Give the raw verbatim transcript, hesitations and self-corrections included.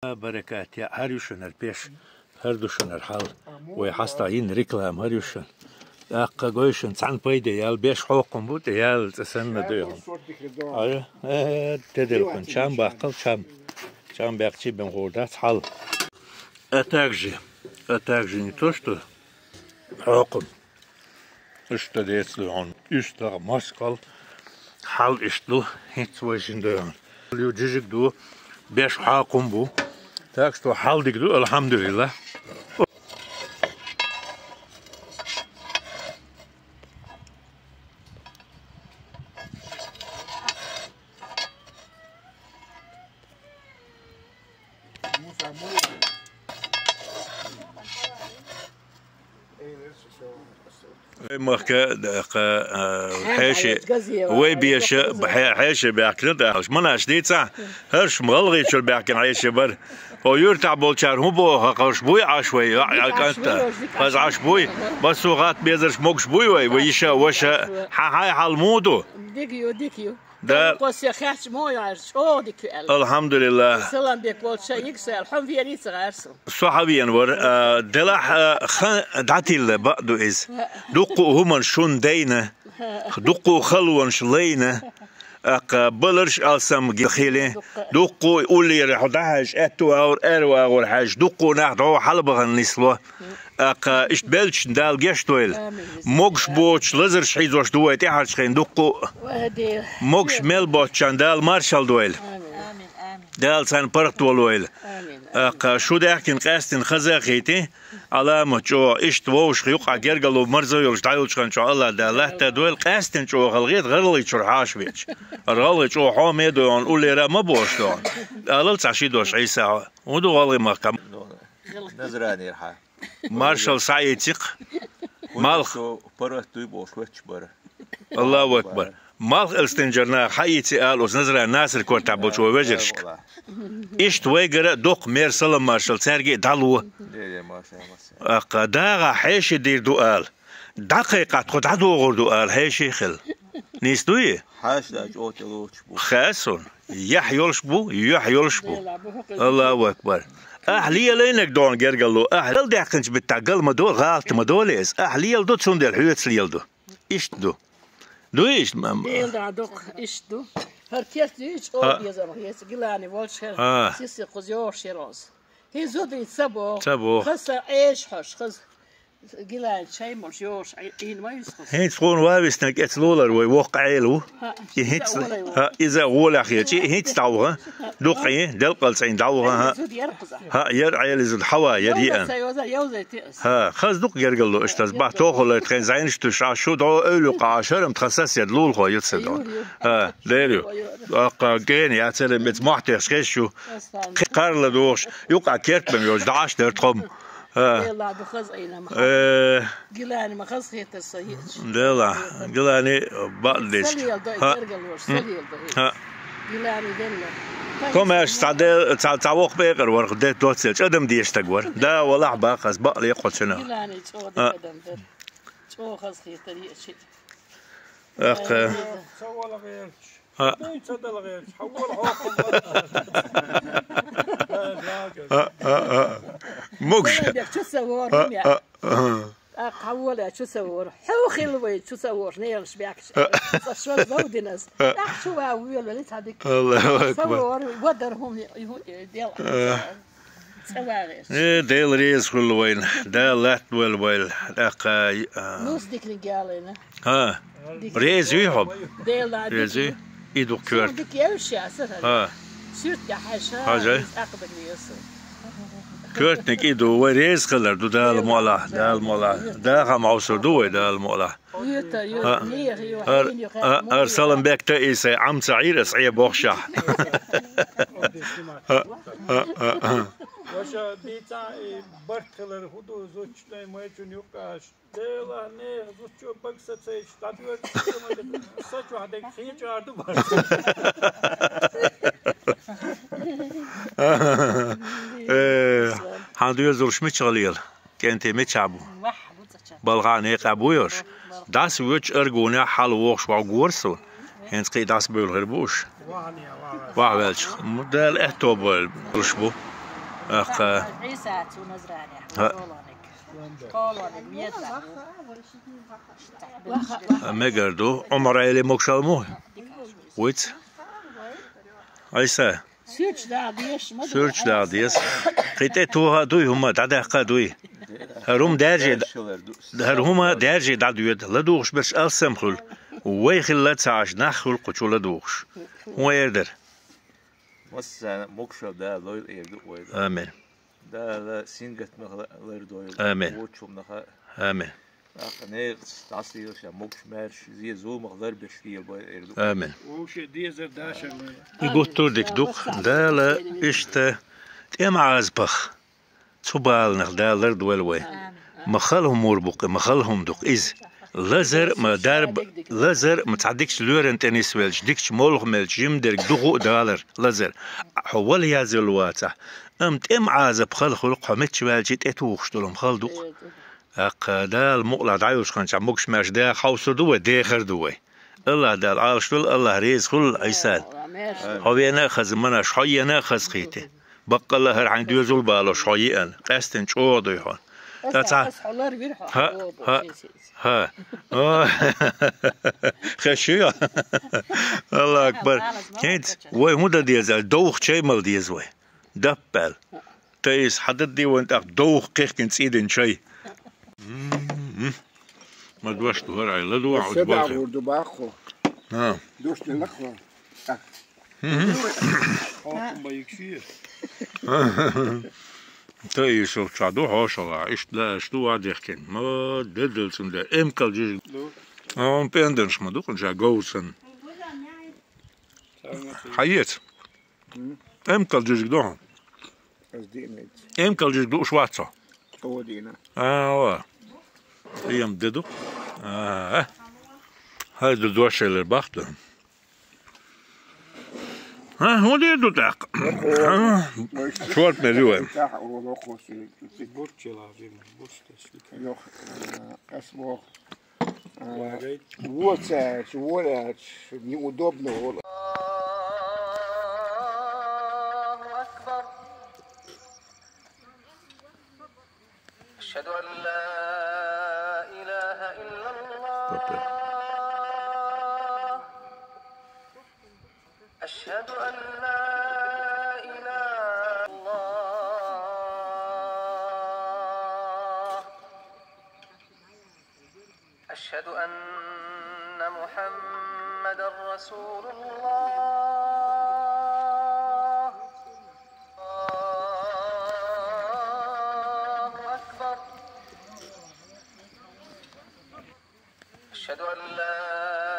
Баракат, я, хӀара ю шуна беш, хӀара ду шуна хьал. Вай хьаста йина реклама, хӀара ю шуна. ТӀаккха гой шуна цхьана пайда ял, беш хьокхам бу, тӀе ял цӀа санна ду. Ай, э, те дерхун, чам баккхал, чам. Чам баккхачи бен хӀор дац хьал. А также, а также не то, что хьокхам. Иштта децлуй хьуна. Иштта москал хьал иштта ду, хӀинца вай шин дойгӀан. Ю жижиг ду, беш хьакхум бу. Так что хьал диг ду, алхьамдулиллах. Вай махка, дакъа, а, хьеши, вай беша, хье-, хьеши баьхкина дахалаш. Манаш дийца, хӀарш ма гӀалгӀайчура баьхкина хьеши бар. О, юртахь болчара хӀун боху, хӀокхуш буй Ӏаш вай, а, а, кӀанта? Хаза Ӏаш буй? Басу гӀат безарш могуш буй вай, вай йиша, ваша? Хьан хьай хьал муду? Дика ю, дика ю. Да. Кхо се хехча мо яр, чӀогӀа дика ю аьлла. Алхьамдулиллах. Салам бек волча йиг со аьлла, хьо верий ца гӀар со. Со хьавена вара, а, делахь, а, хан дӀатилла баъ ду иза. Дуккху хӀуманаш шун дайна, дуккху халонаш лайна, аккха баларш алсам хили, дуккху уллера хьо дӀахьаьжа, аьтту агӀор, аьрру агӀор хьаьжа, дуккху нах дӀо хьалабахана нисло. Аккха иштта белча Дала гечдойла. Амин. Могуш боцуш лазарш хьийзош ду вай тӀаьхьарчу хенахь дуккху. Вай Дела. Могуш мел боцчарна Дала маршалла дойла. Амин. Амин, амин. Дала царна паргӀатволойла. Амин, амин. Аккха шу даьхкина къаьстина хаза а хийти, Ӏаламат чӀогӀа иштта вовшах юкъахь гергарло марзо йолуш дӀайолчу хан чохь Аллах Дала латта дойла, къаьстина чӀогӀа гӀалгӀе, гӀаргӀалгӀайчуьра хьаша веача. ГӀаргӀалгӀе чӀогӀа хьо ме дойгӀан уллера ма бохуш дойгӀан. Алал цхьа ши дош Ӏийса хьо. ХӀун ду гӀалгӀай махкахь? Назранера хьан. Маршалла схьаийци-кх. Малх. ПаргӀат дуй бохуш вач бара. Аллаху акбар. Малх элстинчара наха хьаийци ала оцу Назран Насир кортахь болчу вай вежаршка. Иштта вайгара а доккха мер салам маршалла цаьрга а дӀало. Аккха дагӀа хьеший дийр ду ала. ДӀакхайкхахь тхо дӀадогӀур ду ала хьеший хила. Нийса дуй? Хьаша чӀогӀа тӀелоцуш бу. Хаьа суна. Яхь йолуш бу, юьхь йолуш бу. Аллаху акбар. Ахь лелайнарг догӀна гергарло, ахь лелдаьккхинчу биттахь гал ма до, гӀалат ма долу иза. Ахь леладо, цундела хьоьца леладо. Иштта ду. Дуй иштта, мам? Дела да дукха иштта ду. ХӀара керт юьйчу А. Оба езам хеца, гилани волчу хӀара. А. Сиси кхуза йогӀуш яра оз. ХӀин зудий ца боху. Ца боху. Хаза сан Ӏеша хьош, хаза. Гилан чай молуш йош, Ӏийна ма висхуш. ХӀинца тхуна ван виснарг эца лулар вай воккха Ӏела ву. ХӀа, И хӀинца, иза а вулай ву. ХӀа, иза а гӀолехь ечи, хӀинца дӀаваха. Дуккха Ӏе, делкъал цӀийна дӀаваха, хӀа. Иза зуда яра кхуза. ХӀа, яра Ӏела, иза зуда хьава, яра Йовза йиъан. Ца йоза, йовза йиъас. ХӀа, хаза дукха гергарло иштта, бах тохаллай тхайн зайнаш туьш, а шу дӀо эвлу къа, а шарам тхан сасед лулахо ю ца дӀо. Юр, юр. ХӀа, дер ю. Юр. Аккха гена, я церан бец мохь техаш хезаш ю. Ас сан. Кхин кхарла духуш, юкъа керт бен йолчу дӀаш дер тхом. А. Дела ду хаза айна ма. Э. Гилани ма хаза хетар со хеташ. Дела, Гилани бакъ дечу. Салел дай Ха. Гергал ваш, М. Салел дай. Ха. Гилани венна. Комаьрш цхьа де-, цхьа, цхьа вокх бекъар вара, де доццел, чӀадам деш стаг вара. Да, валахь бакъ, ас бакъ лекхо цуьнан. Гилани чӀо А. Де адам дер. ЧӀо хаза хетар ечи. Аккха. Ца вала гӀерташ. А. Дуй ца дала гӀерташ. Хьан вала хьокхам бара. А, а, а. Мугш. Вала бек чу ца вора, А, я. А, а. ТӀаккха хьан вала чу ца вора. Хьо хила вай чу ца вора, нелаш бекаш. А. Ца шо зовдинас. А. ТӀаккха чу ва вуьйла, вали ца дик. Аллаху Ца акбар. Вора, вадар хӀума, хӀу-, дел. А. ЦӀа вагӀерча. Э, Дела реза хуьлу вайна. Дала латтавойла вайла. ТӀаккха, а, Нус дикниг ялайна. ХӀа. Дикниг. Реза юй хьо? Дела Реза юй? Дикниг. И ду Суна коьрт. Дика евш я, аса хӀара. ХӀа. Суьрт я хьаша, Хьажа. Иза акъбан веса. Коьртниг и ду, вай реза хилар ду, Дала Дела, муала, Дала Дала муала. Дела. Даха мавсур ду вай, Дала муала. Юта, юта, ХӀа. Неха, ю, ХӀар, хьайна, ю, хӀа, хӀар муха. Салам бек та и сай Ӏам ца Ӏийра, ас Ӏе бохшахь. ХӀа, хӀа, хӀа, хӀа. Ваша дийца и барт хилар хӀу ду, зудчуьнай майчун юккъаш. Дела, неха, зудчо бага сацайчу, дӀадоьрчу, са чохь дерг хин чӀагӀар ду барт. Э, хьан доьзалш мичахь лела? КӀентий мичахь бу? Вахь бу цӀа ча. Балха некъа бу йош? ДӀасавоьдуш Аргунехь хьалавохуш ваха гора суна. ХӀинца кхин дӀасабевлла хир бу уьш. Вахьваьлча. М, Дала аьтто бойла, уьш бу. Ахка. Ӏийса цу Назране. Ха. Школоник. Школоник, меда. Мегар ду, Ӏумар Ӏели могушалла ма вуйца. Ӏийса. Суьрташ дагӀа дезаш ма ду. Суьрташ дагӀа деза. Кхин тӀе тоха а дуй хӀума, дӀадаккха а дуй. ХӀара хӀума даьржий, хӀара хӀума даьржий дӀадоьду, ладугӀуш берш алсам хуьлу. Вай хилла ца Ӏаш, нах хуьлу кху чу ладугӀуш. ХӀун эр дара? Массарна могушалла Дала лойла эр ду вай. Амин. Дала сингаттамах ла-, лардойла. Амин. Вочунах. Амин. Амин. Амин. Вовше дезар дашар лой. И гуттар а дика ду-кх, Дала иштта тӀеман Ӏазапах цу баланах Дала лардойла вай. Амин. Ма хала хӀума вур бу-кх, ма хала хӀума ду-кх иза. Лазар а, ма дарба, лазар а, ма цхьа дикачу лоьран тӀе нисвелча, дикачу молха мелча, жимма дерг дукха а далар, лазар. Хьо вала язъяла вацахь. Амма тӀеман Ӏазап хала хуьлу-кх, хьо мичча ваьлча тӀетухуш долу хӀума хала ду-кх. ТӀаккха Дала мукъалахь дӀайолуш ханчахь могуш-маьрша даха хьовсур ду вай, дехар ду вай. АллахӀ Дала Ӏалаш долу, АллахӀ реза хуьлда Ӏийсана. Хьо веана а хаза, манаш хьо еана а хазахийти. Баккъалла хӀара хьайн доьзал балош хьо еана, къаьсттина чӀогӀа дуй хьо. ТӀаккха цхьа хьо ларвира хьо. ХӀаъ, хӀаъ, хӀаъ. О. Хеш ю? АллахӀу акбар. ХӀинца вай хӀун дан деза аьлча, довха чай мала деза вай. Даппаьлла. Тайса хьан дадде вайн тӀаккха довха кхехкина цӀий дина чай. М-м-м. Ма дош ду хӀара, ай, ладугӀа оцу болхе. Седа гӀур ду баккхо. А. Дош делахо. ТӀаккха. М-м. Хьо ма йигши. Тайса ца ду хьошалгӀа, иштта лаьаш ду ван дехкина. Ма дедал цунда. Эмкал жижиг. Ду. А, он пенданаш ма ду, кхунча говсан. Хьаеца. М? Эмкал жижиг ду хьан? Ас диъ меца. Эмкал жижиг лууш вац хьо? О, дийна. А, ва. Эм де ду? А, а. Хьай ду дош элира бахта. А, хӀун де ду тӀаккха? А, чорт мел ю вай. Бурчела, бурч теш. Йох, а, ас вох. Вагай. Вот, э, чего, э, ч-, неудобно было. الله أكبر. أشهد أن لا إله إلا الله. أشهد أن لا إله إلا الله. أشهد أن محمدا رسول الله. الله أكبر. أشهد أن لا